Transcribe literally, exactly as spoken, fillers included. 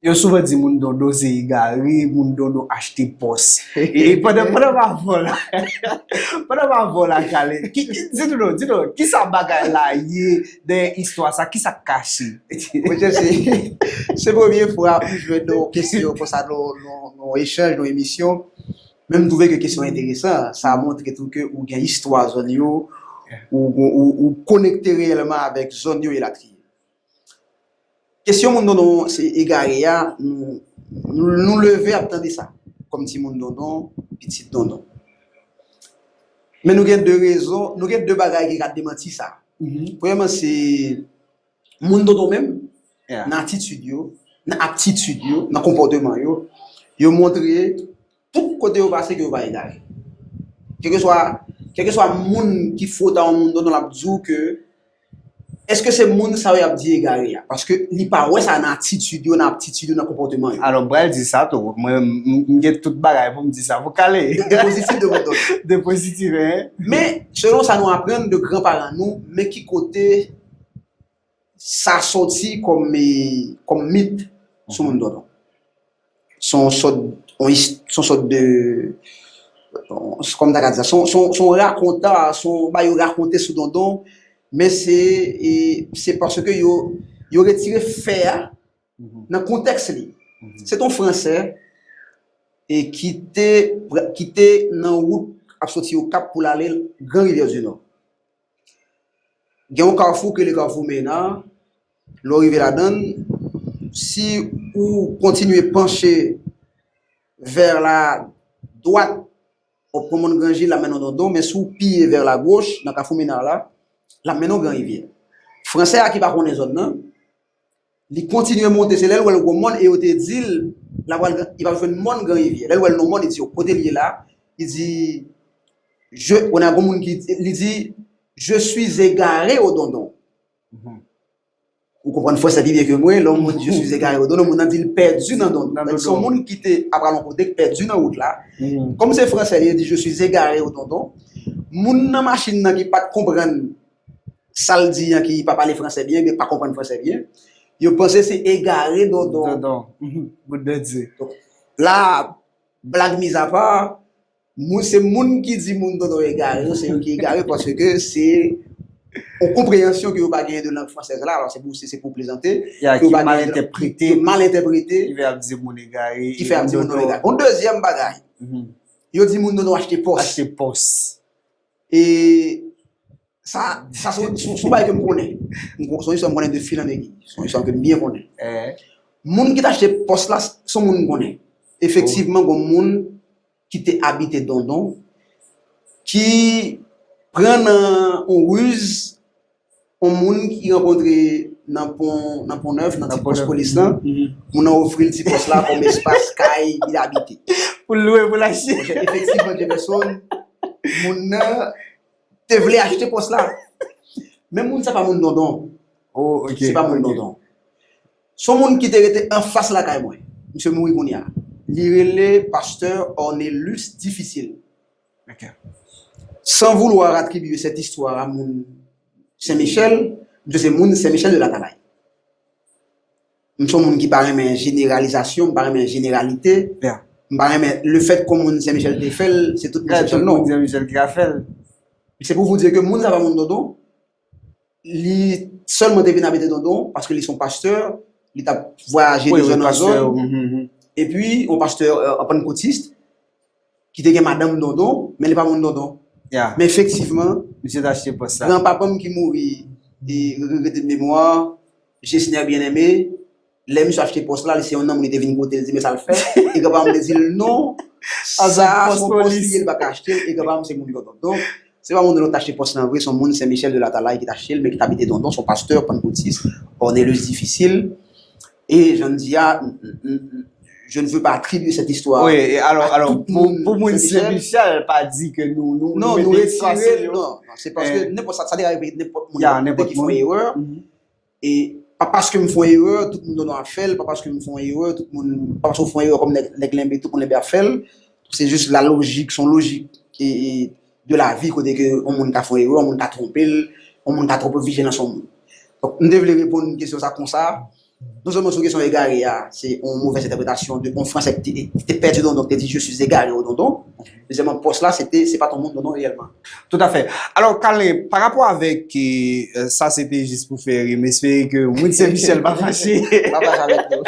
Yo souvan di moun dondon se egare, moun dondon achte pòs. E pandan, pandan m avè w la, pandan m avè w la, Kale, ki, ki, di nou, di nou, ki sa bagay la ye dèyè istwa sa, ki sa k kache? Monchè, se, se premye fwa m jwenn yon kesyon konsa nan, nan, nan yon echanj, nan yon emisyon. Men m twouve ke kesyon enteresan. Sa montre tou ke ou gen istwa zòn yo, ou, ou, ou, ou konekte reyèlman avèk zòn yo elatriye. Kesyon moun dondon se egare a, nou, nou, nou leve ap tande sa. Kòm ti moun dondon, pitit dondon. Men nou gen de rezon, nou gen de bagay ki ka demanti sa. Premyèman, se moun dondon menm, nan atitid yo, nan aptitid yo, nan konpòteman yo, yo montre tout kote yo pase ke yo pa egare. Kèlkeswa, kèlkeswa moun ki fwote a yon moun dondon, l ap di w ke èske se moun sa yo y ap di egare a? Paske li pa wè sa nan atitid yo, nan aptitid yo, nan konpòteman yo. Alò, m pral di sa tou. Mwen, m, m gen tout bagay pou m di sa pou Kale. De pozitif, de moun dondon. De pozitif, hein? Men, selon sa nou aprann de granparan nou, men ki kote sa sòti kòm, eh, kòm mit sou moun dondon. Se yon sòt, yon his- se yon sòt de, kòman ta ka di sa, se yon- se yon- se yon rakonta, se yon bagay yo rakonte sou dondon, men se, eh, se paske yo, yo retire fè a nan kontèks li. Se t on Fransè, eh, ki te, ki te nan wout ap soti Okap pou l ale Gran Rivyè di Nò. Gen yon kafou ki rele Kafou Mena. Lè w rive ladan l, si ou kontinye panche vers la droite, w ap pran mòn Granjil, l ap mennen w dondon, men si w piye vers la gauche, nan Kafou Mena la, l ap mennen w Gran Rivyè. Fransè a ki pa konnen zòn nan, li kontinye monte, se lè l wè l gwo mòn e yo te di l, l ap pral, li p ap jwenn mòn Gran Rivyè. Lè l wè l nan mòn, li di, kote l ye la, li di, je, kounye a gon moun ki, li di, je suis égaré au dondon. Ou konprann fransè pi byen ke mwen, lè yon moun di je suis égaré au dondon, moun nan di l pèdi nan dondon. Se yon moun ki te ap pral yon kote, k pèdi nan wout la. Kòm se fransè, li di je suis égaré au dondon. Moun nan machin nan ki pa t konprann sa l di an, ki pa pale fransè byen, men pa konprann fransè byen, yo panse se egare dondon. Dondon. Bout dondon. La, blag mizapa, moun, se moun ki di moun dondon egare yo, se yo ki egare paske se yon konpreyansyon ke yo pa genyen de lang fransèz la, alò se pou, se, se pou plezante, Ya, ki mal entèprete. Ki mal entèprete, Ki fè ap di moun egare. Ki fè ap di moun dondon egare. Yon dezyèm bagay, yo di moun dondon achte pòs. Achte pòs. E sa, sa se yon, se yon bagay ke m konnen. M kon- se yon istwa m konnen de fil an egui. Se yon istwa ke m byen konnen. Moun ki t achte pòs la, se yon moun m konnen. Efektivman, gon moun ki te abite Dondon, ki pran nan yon riz, yon moun ki rankontre nan pon, nan Pon Nèf, nan ti pòs polis lan. Moun nan ofri l ti pòs la kòm espas kay li abite. Pou l lwe, pou l achte. Efektivman, Jefferson, moun nan te vle achte pòs la. Men moun sa pa moun Dondon. Oh, ok. Se pa moun Dondon. Se yon moun ki te rete anfas lakay mwen. Misye mouri kounye a. Li rele pastè Ornelus Difisil. Ok. Sans vouloir attribuer cette histoire à moun Sen Michèl, misye se moun Sen Michèl de Latalay. M se yon moun ki pa renmen jeneralizasyon, m pa renmen jeneralite. M pa renmen le fait que moun Sen Michèl te fè l, se tout moun Sen Michèl, non. Moun Sen Michèl ki ka fè l. Se pou vous dire que moun sa pa moun Dondon, li sèlman te vin abite Dondon paske li se yon pastè, li t ap vwayaje de zòn an zòn. Epi, yon pastè, euh, pankotis, ki te gen madanm Dondon, men li pa moun Dondon. Men efektivman, Misye t achte pòs la. Granpapa m ki mouri, e, regrete de memwa, Gesner Bien-Aimé, lè misye achte pòs la, li se yon nonm, li te vin kote l, di men sa l fè. E granpapa m te di l non, sa se yon pòs li ye, l pa ka achte l, e granpapa m se moun Dondon. Donk, se pa moun Dondon t achte pòs lan vre, se yon moun Sen Michèl de Latalay ki t achte l, men ki t abite Dondon, se yon pastè pankotis, Ornelus Difisil. E jan n di a, je ne veux pas attribuer cette histoire. Wi, e alò, alò, pou, pou moun Sen Michèl pa di ke nou, nou, non, nou retire l, non, non, se paske nenpòt sa, sa te ka rive nenpòt moun, nenpòt moun ki fè yon erè. E pa paske m fè yon erè, tout moun Dondon ap fè l, pa paske m fè yon erè, tout moun, pa paske w fè yon erè kòm nèg, nèg Lenbe, tout moun Lenbe ap fè l. Se jis la lojik, se yon lojik e, e de la vi kote ke yon moun ka fè yon erè, yon moun ka twonpe l, yon moun ka twò vijilans yon moun. Donk, m te vle reponn kesyon sa konsa. Non sèlman sou kesyon egare a, se yon movèz entèpretasyon de yon Fransè ki te, ki te pèdi Dondon, ki te di je suis égaré au Dondon. Dezyèmman, pòs la, se te, se pa t yon moun Dondon reyèlman. Tout à fait. Alors, Carlin, pa rapò avèk, euh, sa se te jis pou fè ri, m espere ke Winston Michel pa fache. Pa fache avèk nou.